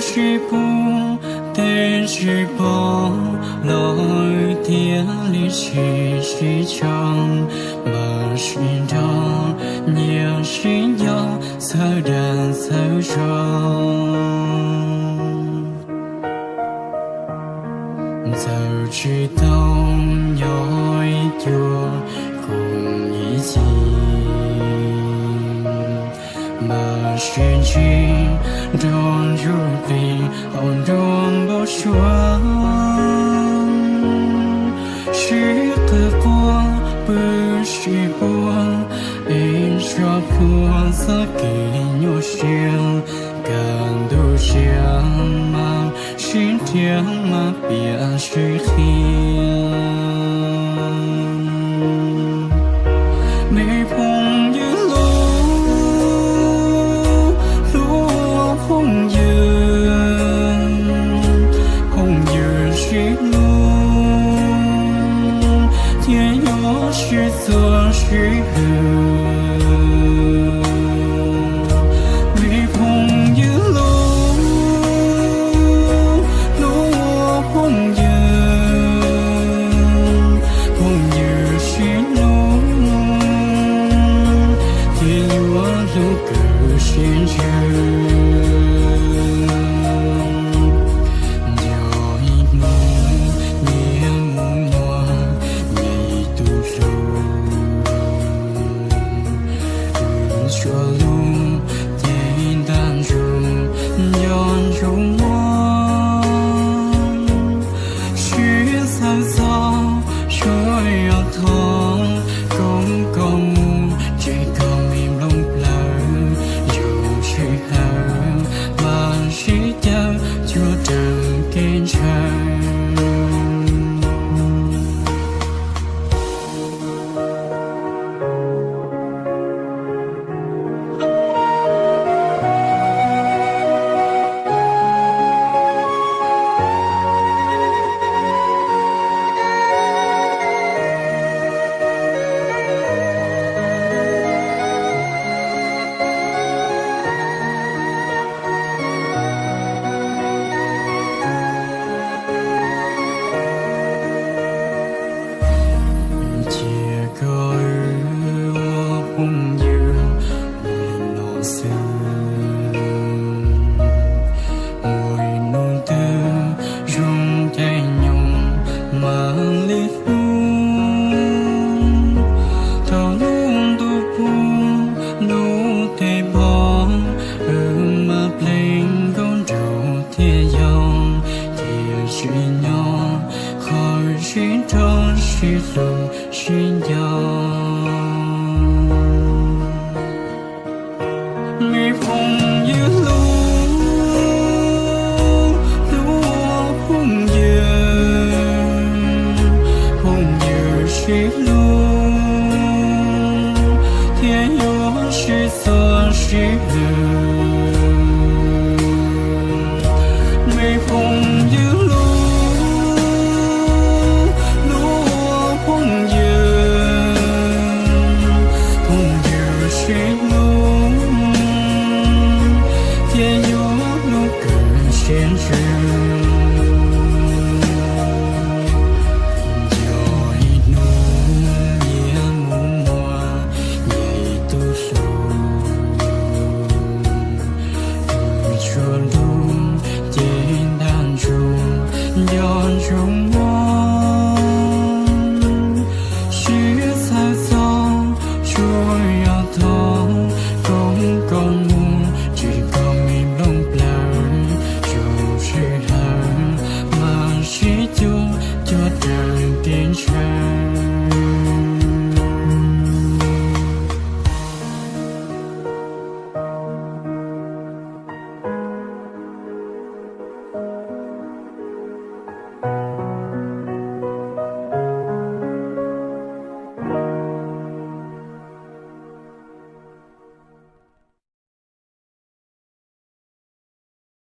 sib pub, tej sib pom los thiaj li sib sib tshoov, mas sib nrog nyias sib nco txhawb dag txhawb zog. Txawm tsis tau nyob ib cuag koom ib txhis, mas sib ntsib nrog ntsuj plig hauv nruab npau suav, sib qw quaj pw sib puag, ib tsob plhuav txoj kev nyuaj siab, kaj ntug siab mas sib nrhiav mas piam sib qhia. Me phooj ywg hlub, hlub phooj ywg, phooj ywg sib hlub thiaj yuav sib txuag sib hwm. Me phooj ywg hlub, hlub phooj ywg, phooj ywg sib hlub thiaj yuav hlub kawg siab ntsws. Yog ib hnub nyias mus muag nyias tus hlub, tsuas lub cev ntab ntsuj nco ntsuj muag, sib txhawb txog suab yog thov koob koj mus tseg koj me nplooj plawv, yus sib hawm mas sib caw cuag raws kev ntshaw. Cia koj ua phooj ywg ua li no xwb, ua ib hnub twg zoo caij nyoog mam li hlub. Thaum lub ntuj poob lub teb poob, wb mam pleev nkauj nraug thiaj yog, thiaj tsim nyog qhov sib nrog sib hlub sib nco. Me phooj ywg hlub, hlub phooj ywg, phooj ywg sib hlub thiaj yuav sib txuag sib hwm. Me phooj ywg hlub, hlub phooj ywg, phooj ywg sib hlub thiaj yuav hlub kawg siab ntsws.